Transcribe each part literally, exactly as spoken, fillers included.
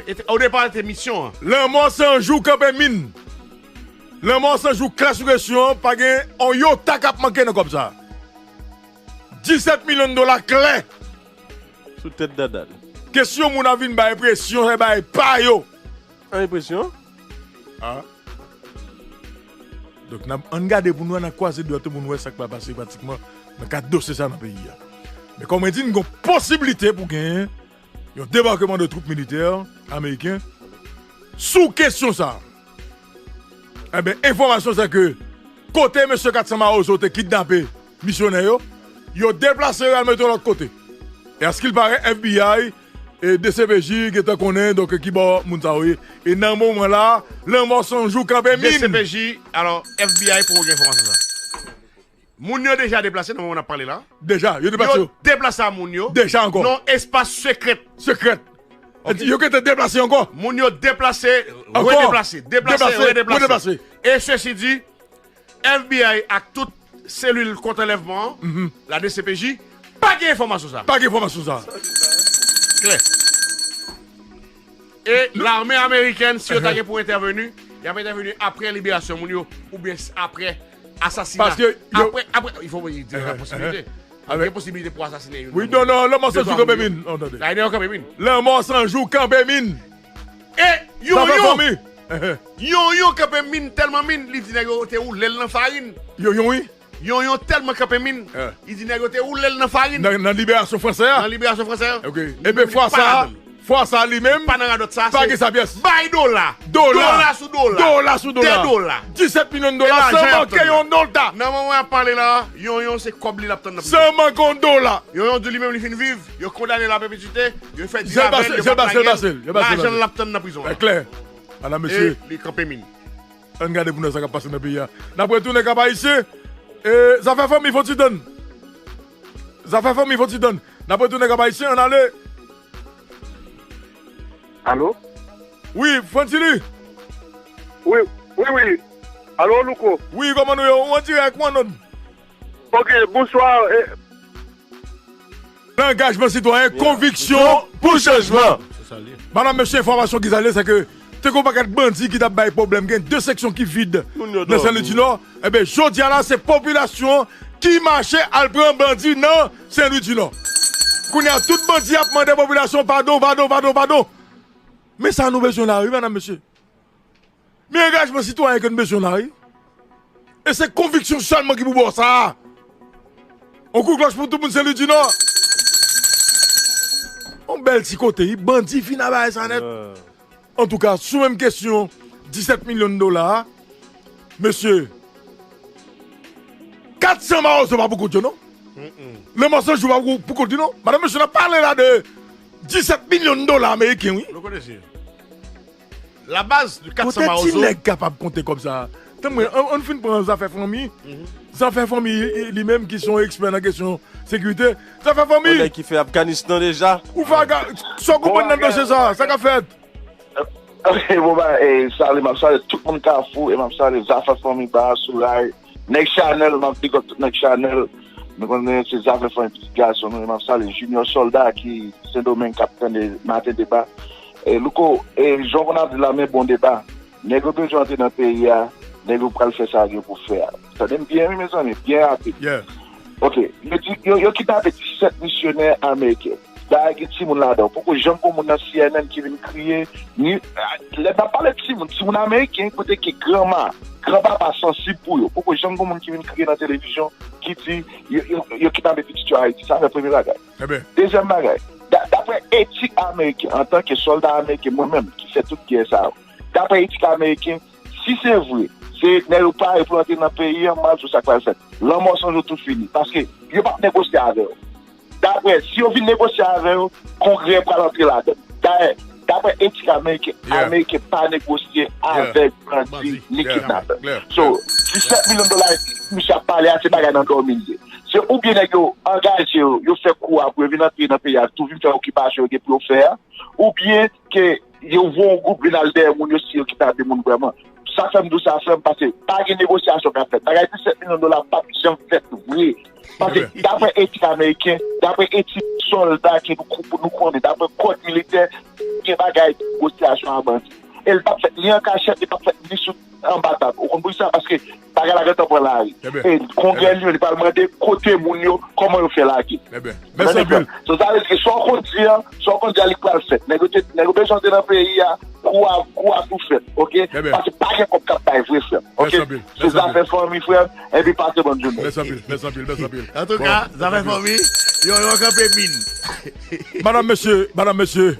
e, e, o depa, se te misyon an. Lanmò San Jou kanpe min. Lanmò San Jou klè sou kesyon an, pa gen yon yota k ap manke nan kòb sa. Disèt milyon dola klè. Sou tèt Dadal. Kesyon moun ap vin bay enpresyon, se bay pa yo. An enpresyon? Ah. Donk, n ap, ann gade pou nou, ann kwaze dwèt pou nou wè sa k pral pase pratikman nan kad dosye sa nan peyi a. Men kòm mwen di, n gon posiblite pou genyen yon debakman de twoup militè ameriken sou kesyon sa. Enben, enfòmasyon se ke kote mesye Katsan Mawozo te kidnape misyonè yo, yo deplase yo al mete yo lòt kote. E askilpare F B I e D C P J gentan konnen, donk, ki bò moun sa yo ye. E nan moman la, Lanmò San Jou kanpe min. D C P J, alò, F B I poko gen enfòmasyon sa. Moun yo deja deplase nan moman n ap pale la. Deja, yo deplase yo. Yo deplase a moun yo. Deja ankò. Nan espas sekrè. Sekrè. Ok. Yo gentan deplase ankò. Moun yo deplase, ankò, redeplase, deplase, deplase, redeplase, redeplase. E sesi di, F B I ak tout selil kont anlèvman an, la D C P J, pa gen enfòmasyon sa. Pa gen enfòmasyon sa. Klè. E lame amerikèn, si yo ta gen pou entèveni, Y ap entèveni apre liberasyon moun yo, oubyen s- apre asasina. Paske yo- Apre, apre, il faut dire la possibilité. Gen posibilite pou asasinen youn. Wi, non, non, lanmò san jou kanpe min. Lanmò san jou kanpe min. E Yonyon, Yonyon kanpe min tèlman min, li di nèg yo te woule l nan farin. Yonyon, wi. Yonyon tèlman kanpe min, li di nèg yo te woule l nan farin. Nan, nan liberasyon fransè a? Nan liberasyon fransè a. Ok. Epi fwa sa a, fwa sa a li menm, pa nan radòt sa, pa gen sa pyès. Bay dola. Dola. Dola sou dola. Dola sou dola. Dè dola. Disèt milyon dola, san manke yon dola. Nan moman y ap pale la, Yonyon se kòb li l ap tann nan prizon. San manke yon dola. Yonyon di li menm li fin viv, yo kondane l a pèpetite, yo fè dil avè l, yo pa lage l, lajan l ap tann nan prizon an. Klè. Madanm, mesye. E li kanpe min. Ann gade pou nou sa k ap pase nan peyi a. N ap retounen Kap Ayisyen. E, zafè fanmi, fò ti tann. Zafè fanmi, fò ti tann. N ap retounen Kap Ayisyen, ann ale. Alo? Wi, Frantili. Wi, wi, wi. Alo, Louko? Wi, kòman nou ye? Ou an dirèk, ou an onn? Ok, bonswa. Angajman sitwayen, konviksyon pou chanjman. Madanm, mesye, enfòmasyon ki sa ye, se ke te gen yon pakèt bandi ki t ap bay pwoblèm. Gen de seksyon ki vid nan Sen Lwi di Nò. Ebyen, jodi a la, se popilasyon ki mache al pran bandi nan Sen Lwi di Nò. Kounye a, tout bandi ap mande popilasyon padon, padon, padon, padon. Men sa nou bezwen la, wi, madanm, mesye. Men angajman sitwayen ke n bezwen la, wi. E se konviksyon sèlman ki pou ba w sa. On kou klòch pou tout moun, Sen Lwi di Nò. On bèl ti kote, wi. Bandi fin a bagay sa nèt. Antouka, sou menm kesyon disèt milyon dola a, mesye, kat san mawozo pa pou kont yo, non? Lanmò san jou pa pou, pou kont li, non? Madanm, mesye, n ap pale la de disèt milyon dola ameriken, wi. Nou konnen se. Labaz de kat san mawozo. Kote ti nèg kapab konte kòb sa a? Tann mwen, ann, ann fin pran zafè fanmi. Zafè fanmi, li menm ki se yon ekspè nan kesyon sekirite. Zafè fanmi! Yon nèg ki fè Afganistan deja. Ou fè aga, sa w konprann nan dosye sa a? Sa k ap fèt? Ok, bon, ba, e, salye, m ap salye tout moun Kafou, e m ap salye zafè fanmi ba a, Souray. Nèg Chanèl, m ap big up tout nèg Chanèl. Nou konnen se zafè fanmi pitit gason nou, e m ap salye Junior Sòlda ki Sendomeng k ap tande maten deba. E, Louko, e, jan w konn ap di la, men bon deba. Nèg yo bezwen antre nan peyi a, nèg yo pral fè sa yo gen pou fè a. Tande m byen, wi, mezanmi, byen rapid. Ok, yo di, yo, yo kidnape disèt misyonè ameriken. Dayè, gen timoun ladan. Poko janm gen moun nan C N N ki vin kriye, ni, lè n ap pale timoun, timoun ameriken, kote ki granma, granpapa sansib pou yo. Poko janm gen moun ki vin kriye nan televizyon, ki di, yo, yo, yo kidnape pitit yo Ayiti. Sa fè premye bagay. Dezyèm bagay, da-, daprè etik ameriken, antanke sòlda ameriken, mwen menm, ki fè tout gè sa yo, daprè etik ameriken, si se vre, se nèg yo pare pou antre nan peyi an, m pral di w sa k pral fèt. Lanmò san jou tou fini. Paske yo p ap negosye avè yo. Daprè, si yo vin negosye avè yo, Kongrè pral antre ladan. Dayè, daprè etik ameriken, Ameriken pa negosye avèk bandi ni kidnapè. So, disèt milyon dola misye ap pale a, se bagay nan dòmi l ye. Se oubyen nèg yo angaje yo, yo fè kou a pou yo vin antre nan peyi a, tou vin fè okipasyon yo gen pou yo fè a, oubyen ke yo voye yon gwoup vin al dèyè moun yo si yo kidnape moun vrèman. Sa fè m di w sa, frè m, paske pa gen negosyasyon k ap fèt. Bagay disèt milyon dola p ap janm fèt vre. Paske daprè etik ameriken, daprè etik sòlda ke nou, nou konnen, daprè kòd militè, gen bagay negosyasyon a bandi. E l p ap fèt ni an kachèt, li p ap fèt ni sou anba tab. Ou konn poukisa? Paske bagay la gentan pran lari. E Kongrè li menm, li pral mande kote moun yo, kòman yo fè lage. Mèsi anpil. So, sa vle di ke sa w konn di an, sa w konn di a, li pral fèt. Nèg yo te, nèg yo bezwen antre nan peyi a, kou a, kou a tou fèt, oke? Paske pa gen kòb k ap bay vre, frè m, oke? Se zafè fanmi, frè m, epi pase bòn jounen. Mèsi anpil, mèsi anpil, mèsi anpil. Antouka, zafè fanmi, yo, yo kanpe min. Madanm, mesye, madanm, mesye,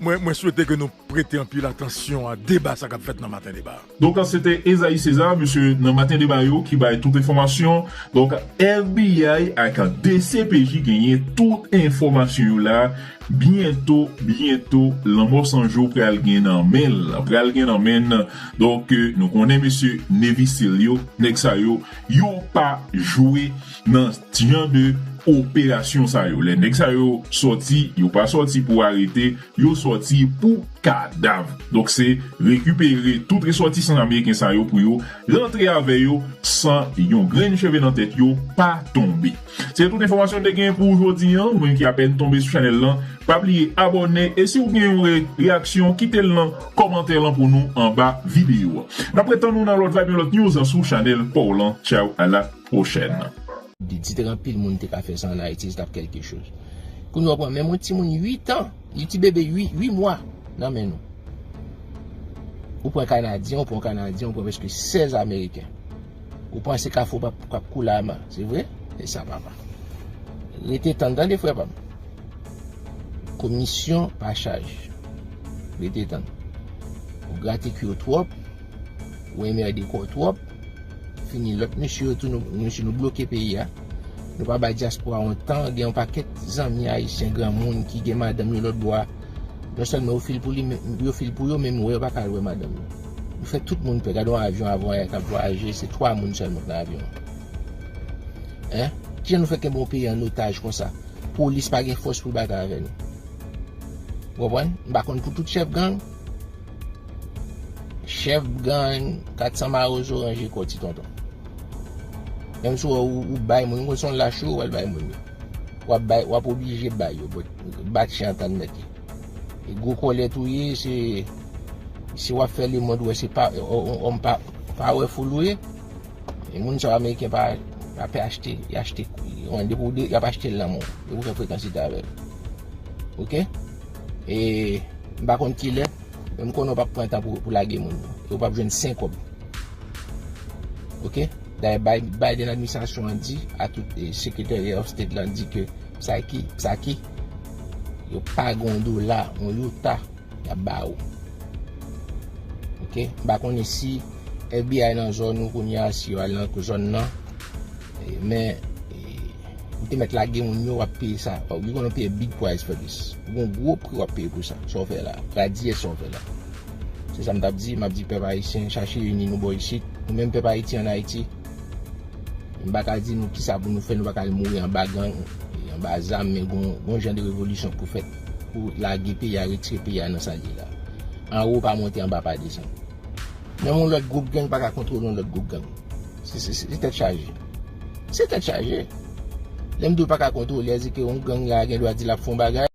mwen, mwen swete ke nou prete anpil atansyon a deba sa k ap fèt nan maten deba. Donk, se te Esaïe César, mesye, nan maten deba yo, ki bay tout enfòmasyon. Donk, F B I ak D C P J genyen tout enfòmasyon yo la. Byento, byento, Lanmò San Jou pral gen nan men l, pral gen nan men l. Donk, nou konnen mesye Navy SEAL yo, nèg sa yo, yo pa jwe nan jan de operasyon sa yo. Lè nèg sa yo sòti, yo pa sòti pou arete, yo sòti pou kadav. Donk, se rekipere tout resòtisan ameriken sa yo pou yo rantre avè yo san yon grenn cheve nan tèt yo pa tonbe. Se tout enfòmasyon n te gen pou ou jodi a. Ou menm ki apèn tonbe sou chanèl lan, pa bliye abòne. E si w gen yon re- reyaksyon, kite l nan kòmantè lan pou nou anba videyo a. N ap retann ou nan lòt vibe, yon lòt news sou chanèl pa w lan. Tchaw, a la pwochèn. Di, di te gen anpil moun te ka fè sa an Ayiti, se t ap kèlke choz. Kounye a w pran menm yon timoun uit an, yon ti bebe uit, uit mwa nan men nou. Ou pran Kanadyen, ou pran Kanadyen, ou pran prèske sèz Ameriken. Ou panse kafou p ap, p ap koule ama, se vre? E sa, papa. Rete tann, tande, frè pa m. Komisyon pa chaj. Rete tann. Ou grate kwi w twòp, ou enmède kò w twòp. Fini, lòt mesye yo tou, nou, mesye, nou bloke peyi a. Nou pa bay dyaspora yon tan, gen yon pakèt zanmi ayisyen, granmoun ki gen madanm yo lòt bò a. Non sèlman yo fil pou li, men, yo fil pou yo, men yo pa ka al wè madanm yo. Nou fè tout moun pè. Gade yon avyon avanyè k ap vwayaje, se twa moun sèlman k nan avyon an. Hein? Kijan nou fè kenbe yon peyi an otaj konsa? Polis pa gen fòs pou l batay avè nou. Ou konprann? M pa konn pou tout chèf gang. Chèf gang, kat san mawozo ranje kò ti tonton. Menm si w, ou, ou bay moun, ou se yon lach ou, w al bay moun yo. W ap bay, w ap oblije bay yo, but bat chen antann mèt li. E gwo kòlèt ou ye, se, si w ap fè lemonn wè se pa, o- o- òm pa, powerful ou ye. E moun sa yo Ameriken pa, pa pè achte, y achte, yon depi w de, y ap achte l nan men w, depi w fè frekansite avè l. Oke? E m pa konn kilè, men m konnen w p ap pran tan pou, pou lage moun yo. E w p ap jwenn senk kòb. Oke? Dayè Bi- Biden administrasyon an di a tout, e, Secretary of State lan di ke Psaki, Psaki, yo pa gen yon dola, yon yota y ap ba ou. Oke? M pa konnen si F B I nan zòn ou kounye a, si yo al nan zòn nan. E, men, e, ou te mèt lage moun yo, w ap peye sa. Ou konnen w peye big price for this. Ou gen gwo pri w ap peye pou sa. Sa w fè la. Radiyè sa w fè la. Se sa m t ap di. M ap di pèp ayisyen, chache ini nou bò isit. Nou menm pèp Ayiti ann Ayiti, m pa ka di nou kisa pou nou fè, nou pa ka al mouri anba gang, anba zam, men gon, gon jan de revolisyon pou fèt, pou lage peyi a, retire peyi a nan sa l ye la. Anwo pa monte, anba pa desann. Menm yon lòt gwoup gang pa ka kontwole yon lòt gwoup gang. Se, se, se, se tèt chaje. Se tèt chaje. Lè m di w pa ka kontwole, se ke yon gang la gen dwa di l ap fè yon bagay.